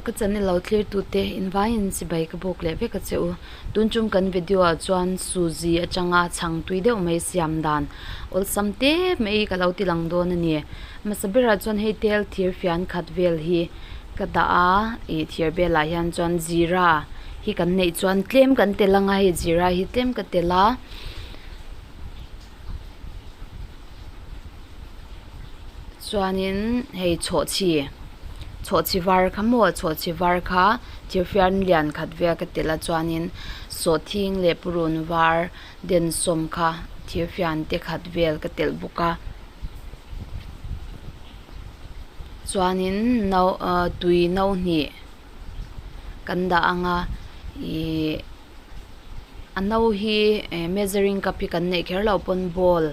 Ka channel lo thlir tute invaiin chibai ka bawk leh vek a che u. Tun tum kan video ah chuan suzi atanga chhang tui deuh mai siam dan awlsam te mai ka lo ti lang dawn a ni. Hmasa berah chuan hei tel thir fian khat vel hi ka dah a, ih thir belah hian chuan zira hi kan neih chuan tlem kan tel anga hei zira hi tlem ka tel a. Chuanin hei chhawhchhi chhawhchhi var kha maw chhawhchhi var kha thirfian lian khat vel ka tel a chuanin sawhthing leh purun var densawm kha thirfian te khat vel ka telh bawk a chuanin no ah tui no hnih kan dah ang a ihh. A no hi eh measuring cup hi kan neih kher loh pawn bowl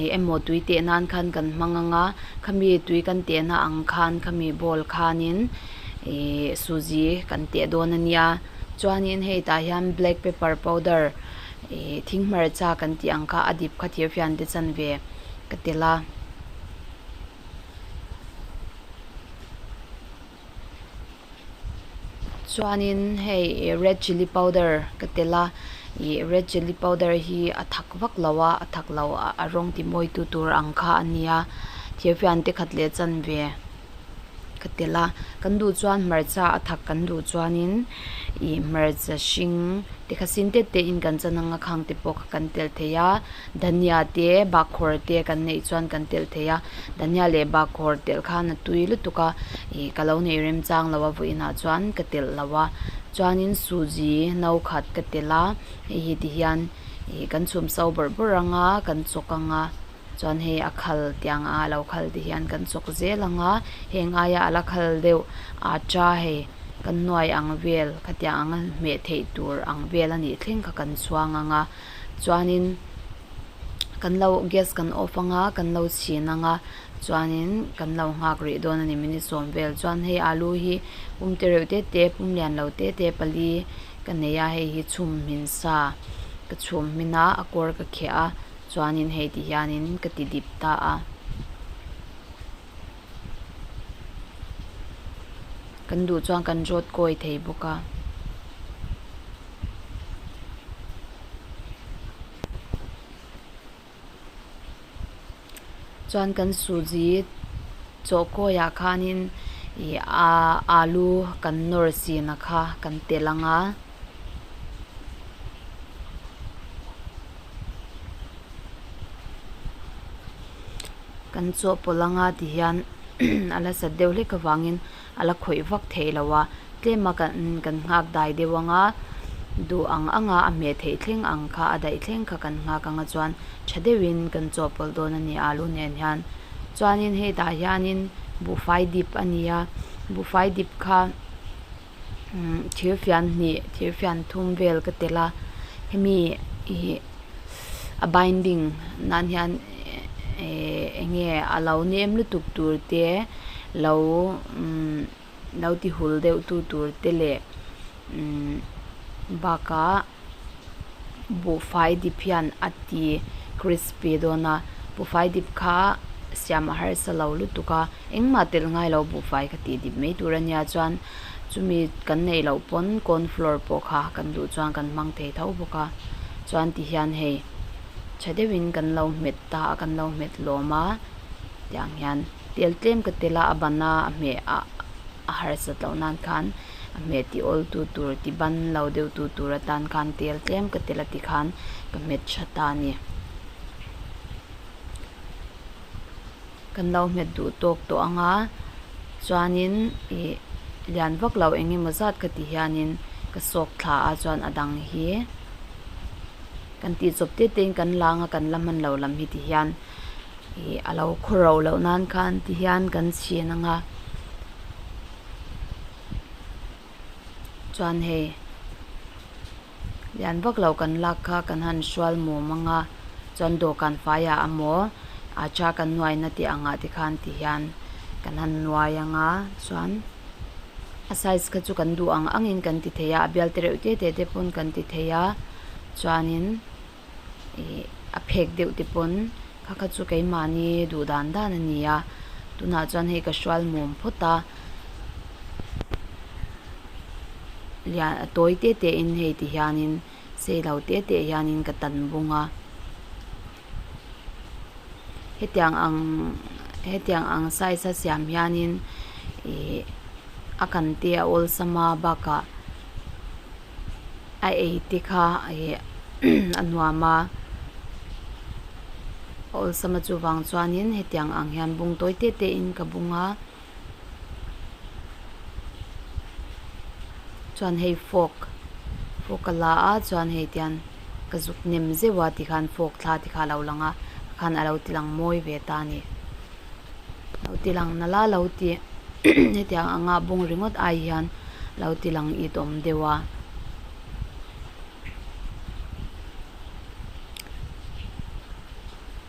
ih emaw tui teh nan khan kan hmang ang a khami tui kan teh na ang khan khami bowl khanin ih suji kan teh dawn a nia chuanin hei tah hian black pepper powder ih thing hmarcha kan tih ang kha a dip kha thir fian te chanve ka tel a. Chuanin hei red chilli powder ka tel a ih red chilli powder hi a thak vak lo a a thak lo a rawng ti mawi tu tur ang kha a nia thirfian te khat leh chanve ka tel a kan duh chuan hmarcha a thak kan duh chuanin ih hmarcha hring te kha sin tet te in kan chan ang a khang te pawh kha kan tel thei a. Dhania te bakhawr te kan neih chuan kan telh thei a dhania leh bakhawr telh khan a tui lutuk a ih ka lo nei remchang lo a vawiinah chuan ka telh lo a chuanin suji no khat ka telh a hei hi ti hian ih kan chhum so bawrh bawrh ang a kan chawk ang a chuan hei a khal tiang a lo khal ti hian kan chawk zel ang a heng aia a la khal deuh atta hei kan nuai ang vel khatiang anga hmeh theih tur ang vel a nih thleng kha kan chhuang ang a. Chuanin kan lo gas kan off anga kan lo chhin anga chuanin kan lo nghak rih dawn a ni minute sawm vel chuan hei alu hi pum te reuh te te pum lian lo te te pali ka nei a hei hi chhum hmin sa ka chhum hmin a a kawr ka kheh a chuanin hei ti hianin ka ti dip ta a kan duh chuan kan rawt kawi thei bawk a. Chuan kan suji chaw kawiah khanin ih aa alu kan nawr sina kha kan tel ang a. Kan chawhpawlh anga ti hian a la sat deuh hlek avangin a la khawih vak theih lo a tlem a kan kan nghak dai deuh ang a duh ang ang a a hmeh theih thleng ang kha a daih thleng kha kan nghak ang a chuan tha deuhin kan chawhpawlh dawn a ni alu nen hian chuanin hei tah hianin buhfai dip a ni a buhfai dip kha umm thir fian hnih thir fian thum vel ka tel a hemi ih a binding nan hian ehh eng nge a lo nem lutuk tur te lo umm lo ti hul deuh tu tur te leh umm bakah buhfai dip hian a ti crispy dawn a buhfai dip kha siam a harsa lo lutuk a engmah telh ngai lo buhfai kha tih dip mai tur a nia chuan chumi kan neih loh pawn corn flour pawh kha kan duh chuan kan hmang thei tho bawk a chuan ti hian hei tha deuhin kan lo hmet ta a kan lo hmet lawm a tiang hian tel tlem ka tel a a ban a a hmeh a a harsat loh nan khan a hmeh tih awl tu tur ti ban lo deuh tu tur atan khan tel tlem ka tel a ti khan ka hmet tha ta a ni. Kan lo hmet duh tawk tawh ang a chuanin ih lian vak lo eng emaw zat ka ti hianin ka sawk thla a chuan a dang hi kan tih chawp te te in kan lang a kan la hman lo lam hi ti hian ih a lo khaw ro loh nan khan ti hian kan chhin ang a chuan hei lian vak lo kan lak kha kan han hrual mum ang a chuan dawhkan faiah emaw a tha kan nuai na tih angah te khan ti hian kan han nuai ang a chuan a size kha chu kan duh ang angin kan ti thei a a bial te reuh te te te pawn kan ti thei a chuanin ih a phek deuh te pawn kha kha chu keimahni duh dan dan a ni a tunah chuan hei ka hrual mum phawt a. Lian a tawi te te in hei ti hianin sei lo te te hianin ka tan bung a hetiang ang hetiang ang size a siam hianin ih a kan te a awlsam a bakah a ei te kha ih a nuam a a awlsam a chuvang chuanin hetiang ang hian bung tawi te te in ka bung a. Chuan hei fork fork a la a chuan hei tian ka zuk nem zeuh a tikhan fork thla te kha a lo lang a khan a lo ti lang mawi ve ta a ni lo ti lang nalh a lo ti hetiang anga bung ringawt ai hian lo ti lang it awm deuh a.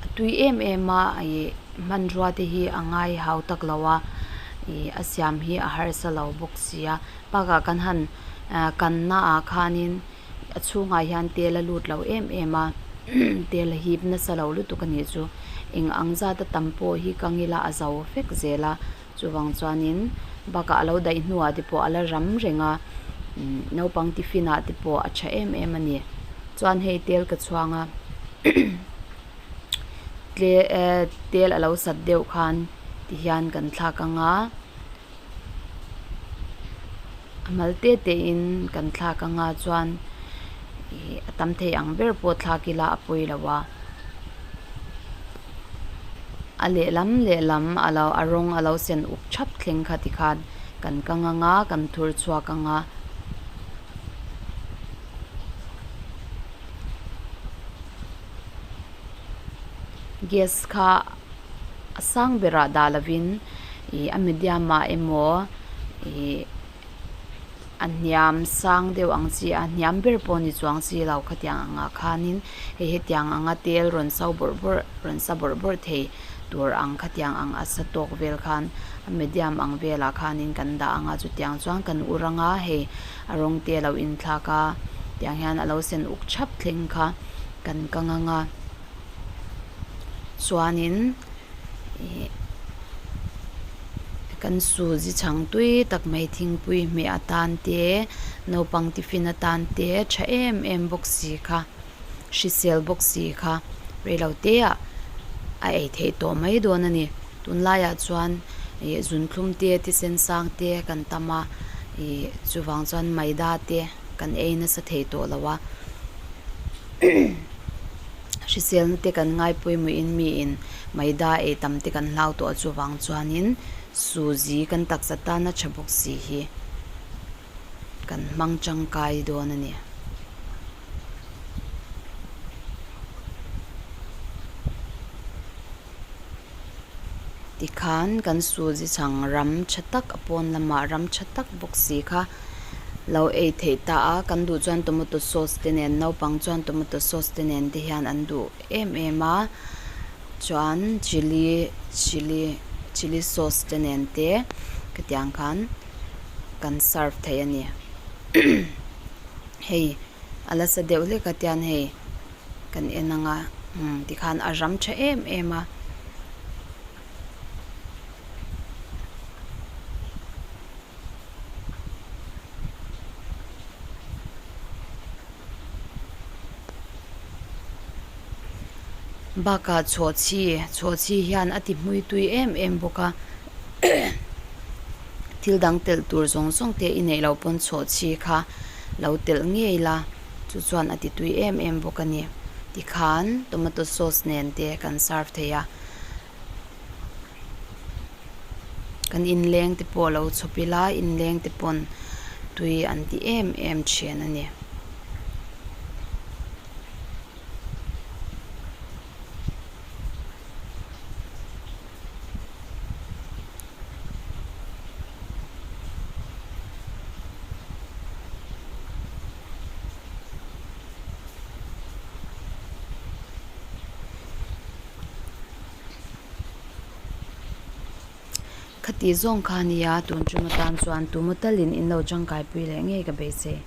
A tui em em a ih hmanrua te hi a ngai hau tak lo a ih a siam hi a harsa lo bawk si a bakah kan han ah kanna ah khanin a chhungah hian tel a lut lo em em a tel a hip nasa lo lutuk a nih chu eng ang zat a tam pawh hi kang ila a zo vek zel a. Chuvang chuanin bakah a lo daih hnuah te pawh a la ram reng a, umm naupang tiffin ah te pawh a tha em em a ni. Chuan hei tel ka chhuang a tle eh tel a lo sat deuh khan ti hian kan thlak ang a, a mal te te in kan thlak ang a chuan ih a tam thei ang ber pawh thlak ila a pawi lo a. A lehlam lehlam a lo a rawng a lo sen uk thap thleng kha tikhan kan kang ang a kan thur chhuak ang a. Gas kha a sang berah dah lovin ih a medium ah emaw ih. A hniam sang deuh ang chi a hniam ber pawh ni chuang chi lo khatiang angah khanin hei hetiang anga tel rawn so bawrh bawrh rawn sa bawrh bawrh thei tur ang khatiang ang a sa tawk vel khan a medium ang velah khanin kan dah ang a chutiang chuan kan ur anga hei a rawng te a lo inthlak a tiang hian a lo sen uk thap thleng kha kan kang ang a chuanin. Ih kan suzi chhang tui tak mai thingpui hmeh atan te naupang tiffin atan te tha em em bawk si kha hrisel bawk si kha reilo te ah a ei theih tawh mai dawn a ni tunlaiah chuan ih zunthlum te thisen sang te kan tam a ih chuvang chuan maida te kan ei nasa thei tawh lo a. Hriselna te kan ngai pawimawhin miin maida ei tam te kan hlau tawh a chuvang chuanin suzi kan taksa tana tha bawk si hi kan hmang tangkai dawn a ni. Tikhan kan suzi chhang ram tha tak a pawn lamah ram tha tak bawk si kha lo ei theih ta a, kan duh chuan tomato sauce te nen naupang chuan tomato sauce te nen te hian an duh em em a chuan chilli chilli chilli sauce te nen te khatiang khan kan serve thei a ni hei a la sa deuh hlek a tian hei. Kan en ang a umm tikhan a ram tha em em a. Bakah chhawhchhi chhawhchhi hian a ti hmui tui em em bawk a thil dang telh tur zawng zawng te i neih loh pawn chhawhchhi kha lo telh ngei la. Chu chuan a ti tui em em bawk a ni. Tikhan tomato sauce nen te kan serve thei a. Kan inleng te pawh lo chhawp ila inleng te pawn tui an ti em em thin a ni. Khati zawng kha ania tun tum atan chuan tumaw talin in lo tangkaipui leh ngei ka beisei.